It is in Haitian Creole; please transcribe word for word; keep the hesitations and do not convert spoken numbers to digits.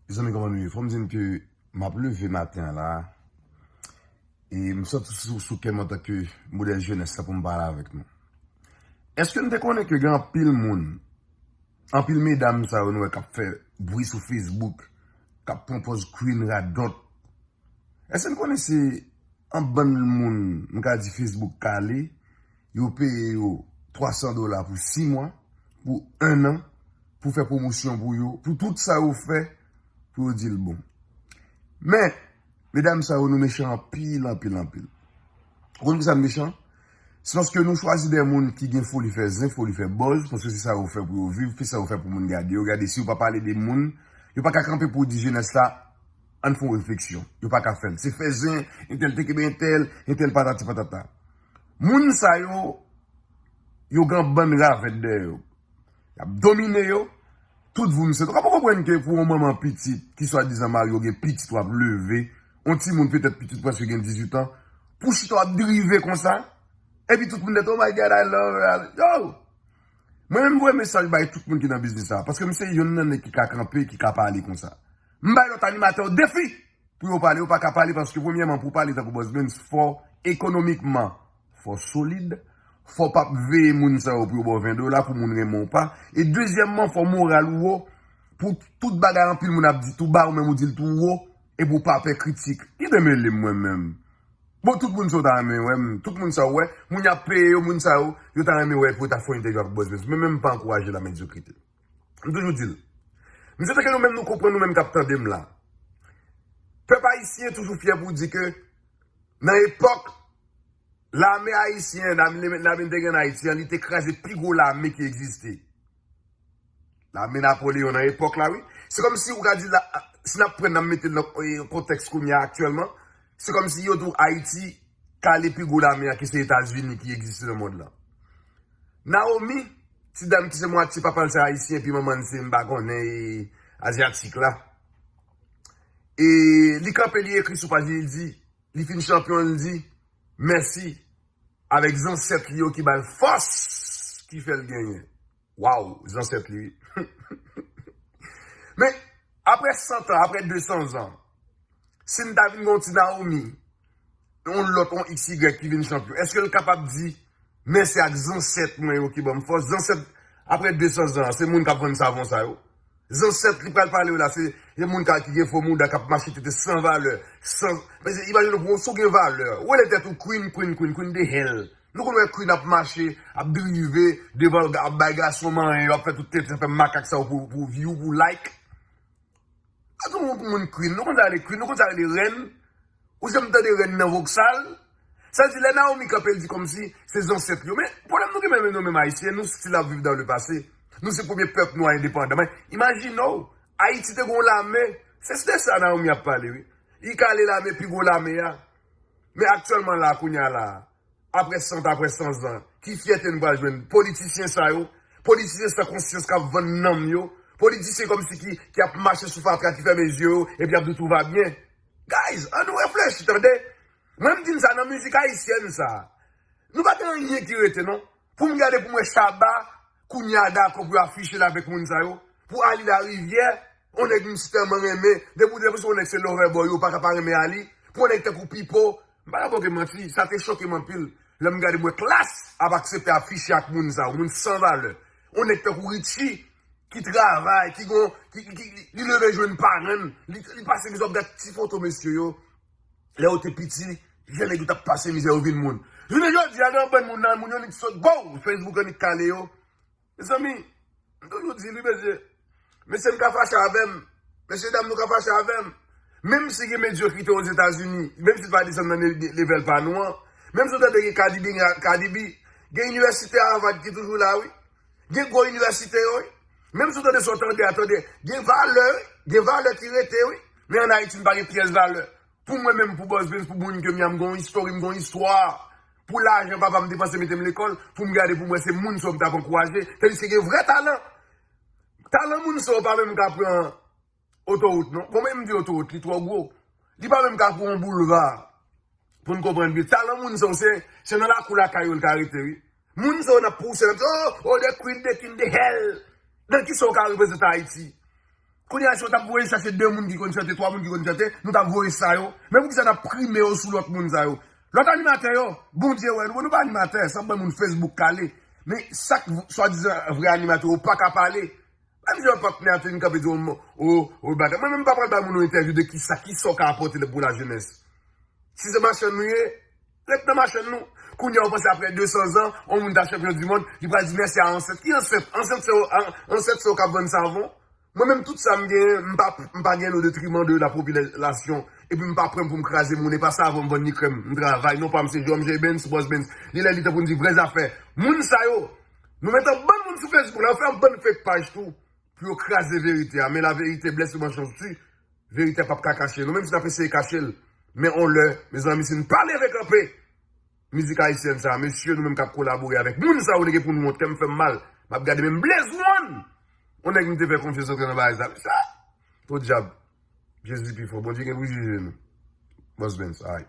Mezanmi, kòman nou ye? Fò m di n ke m ap leve maten an la, e m santi sou, sou kè m antanke modèl jenès la pou m pale avèk nou. Èske n te konnen ke gen anpil moun, anpil medam sa yo nou wè k ap fè bri sou Facebook, k ap pran pòz queen radòt? Èske n konnen se yon bann moun, m ka di Facebook kale, yo peye yo twa san dola pou sis mwa, pou en an, pou fè pwomosyon pou yo, pou tout sa yo fè, pou yo di l bon. Men, medam sa yo, nou mechan anpil, anpil, anpil. Ou konn kisa n mechan? Se paske nou chwazi de moun ki gen foli fè zen, foli fè buzz, paske se sa yo fè pou yo viv, se sa yo fè pou moun gade yo. Gade, si yo pa pale de moun, yo pa ka kanpe pou di jenès la, ann fè yon refleksyon. Yo pa ka fè l. Se fè zen, entèl te kenbe entèl, entèl patati patata. Moun sa yo, yo gen bann ravèt dèyè yo. Y ap domine yo, tout voum se. Ou ka pa konprann ke pou yon manman pitit, ki swadizan mari yo gen pitit w ap leve, yon timoun petèt pitit prèske gen dizuit an, pou chita w ap drive konsa, epi tout moun nèt, "Oh my God, I love her." Yo! Mwen menm voye mesaj bay tout moun ki nan biznis sa, paske m se youn nan nèg ki ka kanpe, ki ka pale konsa. M bay lòt animatè yo defi pou yo pale, yo pa ka pale, paske premyèman, pou pale tankou Buzz Benz, fò ekonomikman, fò solid, fò p ap veye moun sa yo pou yo ba w ven dola, pou moun renmen w pa, e dezyèmman, fò moral ou wo, pou tout bagay anpil moun ap di tou ba, ou menm ou di l tou wo, e pou w pa pè kritik. Ki demele m mwen menm? Bon, tout moun sa yo ta renmen wè m, tout moun sa yo wè, moun y ap peye yo, moun sa yo, yo ta renmen wè pou yo ta fè yon entèvyou ak Buzz Benz, men menm pa ankouraje lamedyokrite. M toujou di l. M swete ke nou menm nou konprann, nou menm k ap tande m la. Pèp ayisyen toujou fyè pou di ke nan epòk lame ayisyen, lame, lame n te gen an Ayiti an, li te kraze pi gwo lame ki egziste. Lame Napoleyon nan epòk la, wi. Se kòmsi ou ka di la, si n ap pran, n ap mete l nan, eh, kontèks kounye a aktyèlman, se kòmsi yo di w Ayiti kale pi gwo lame a ki se Etazini ki egziste nan mond lan. Naomi, ti dam ki se mwatye papa l se ayisyen, epi manman l se, m pa konnen, e, azyatik la. E li kanpe, li ekri sou paj li, li di, li fin chanpyon, li di, mèsi avèk zansèt li yo ki ba l fòs ki fè l genyen. Waw, zansèt li, wi. Men, apre san tan, apre de san zan, si n ta vin gen yon ti Naomi, yon lòt, yon X Y ki vin chanpyon, èske l kapab di, mèsi ak zansèt mwen yo ki ban m fòs? Zansèt, apre de san zan, se moun k ap vann savon sa yo. Zansèt li pral pale yo la, se, se moun ka, ki gen fo mouda, k ap mache tete san valè, san, men se, imajine w, si w gen valè, ou rele tèt ou queen, queen, queen, queen de hell. Nou konn wè queen ap mache, ap drive, devan, ap bay gason manyen, yo ap fè tout tenten, fè makak sa yo pou, pou view, pou like. Atann, yon moun queen, nou konn sa rele queen, nou konn sa rele rèn. Ou janm tande rèn nan Voksal? Sa di lè Naomi kanpe, l di kòmsi se zansèt yo. Men pwoblèm nou gen menm, nou menm ayisyen, nou still ap viv dans le passé. Nou se premye pèp nwa endepandan. Men imajine w, Ayiti te gen yon lame, se de sa Naomi ap pale, wi. Li kale lame, pi gwo lame a. Men aktyèlman la, kounye a la, apre san, apre san zan, ki fyète n pral jwenn? Politisyen sa yo, politisyen san konsyans k ap vann nanm yo, politisyen kòmsi ki, ki ap mache sou fatra, ki fèmen zye yo, epi ap di tout va byen. Guys, ann nou reflechi, tande. Mwen, m di n sa nan mizik ayisyèn sa. Nou pa gen anyen ki rete, non. Pou m gade pou m wè Shabba, kounye a dakò pou yo afiche l avèk moun sa yo. Pou Ali Larivière, yon nèg m si tèlman renmen, depi, depi se yon nèg se lover boy, ou pa ka pa renmen Ali. Pou yon nèg tankou Pipo, m pa ka ba w ke manti, sa te choke m anpil. Lè m gade m wè Klass ap aksepte afiche ak moun sa yo, moun san valè. Yon nèg tankou Richie, ki travay, ki gon, ki, ki, ki, li leve jwenn paran l, li, li pase mizè, w ap gad ti foto mesye yo. Lè yo te piti, jan nèg yo t ap pase mizè, yo vin moun. Jounen jodi a, gen yon bann moun nan, moun yo nik sot, bow, Facebook annik kale yo. Mezanmi, m toujou di li, mesye, mesye, m ka fache avè m. Mesye dam, nou ka fache avè m. Menm si gen medyokrite Ozetazini, menm si l pa desann nan ne-, ne-, level pa nou an, menm si w tande gen Cardi B, Cardi B, gen inivèsite Harvard ki toujou la, wi. Gen gwo inivèsite yo, wi. Menm si w tande sa w tande a, tande, gen valè, wi. Gen valè ki rete, wi. Men ann Ayiti, n pa gen pyès valè. Pou mwen menm, pou Buzz Benz, pou moun ke m ye a, m gon istori, m gon istwa. Pou lajan papa m depanse mete m lekòl, pou m gade pou m wè se moun sa yo m t ap ankouraje. Tandiske gen vrè talan. Talan moun sa yo pa menm ka pran otowout, non. Bon, men m di otowout, li twò gwo. Li pa menm ka pran yon boulva. Pou n konprann byen. Talan moun sa yo, se, se nan lakou lakay yo l ka rete, wi. Moun sa yo n ap pouse, n ap di, oh, oh, the queen, the king, the hell. Nan kisa w ka reprezante Ayiti? Kounye a, si yo t ap voye chache de moun ki konn chante, twa moun ki konn chante, nou t ap voye sa yo. Men poukisa n ap prime yo sou lòt moun sa yo? Lòt animatè yo, Bondye wè nou, bon, nou pa animatè, sa ban moun Facebook kale. Men sa k swadizan vrè animatè yo pa ka pale. Menm jan patnè a te vin kanpe di, o, o, o, bagay. Mwen menm, m pa pral bay moun yon entèvyou de kisa, kisa w ka apòte pou lajenès. Si se machann nou ye, ret nan machann nou. Kounye a, w panse apre de san zan, yon moun ta chanpyon di mond, li pral di mèsi a ansèt. Ki ansèt? Ansèt se yo, an- ansèt se yo k ap vann savon. Mwen menm, tout sa m genyen, m pa, m pa genyen o detriman de la popilasyon. Epi m pa prè m pou m kraze moun, e pa savon m vann ni krèm. M travay, non pa m se Jòm J Benz, Bòs Benz. Li lè li tan pou n di vrè zafè. Moun sa yo, nou met yon bann moun sou Facebook la, yo fè yon bann fake paj tou, pou yo kraze verite a. Men laverite blèse manchon ti, verite a p ap ka kache. Nou menm si n ap eseye kache l, men on lè, mezanmi, si n pa leve kanpe, mizik ayisyèn sa, mesye, nou menm k ap kolabore avèk moun sa yo, nou gen pou nou wont, kè m fè m mal. M ap gade menm Blaze One, yon nèg m te fè konfyans antre nan bagay sa. Mesye, podyab, Jezi pi fò, Bondye gen pou jije nou. Bòs Benz, alright.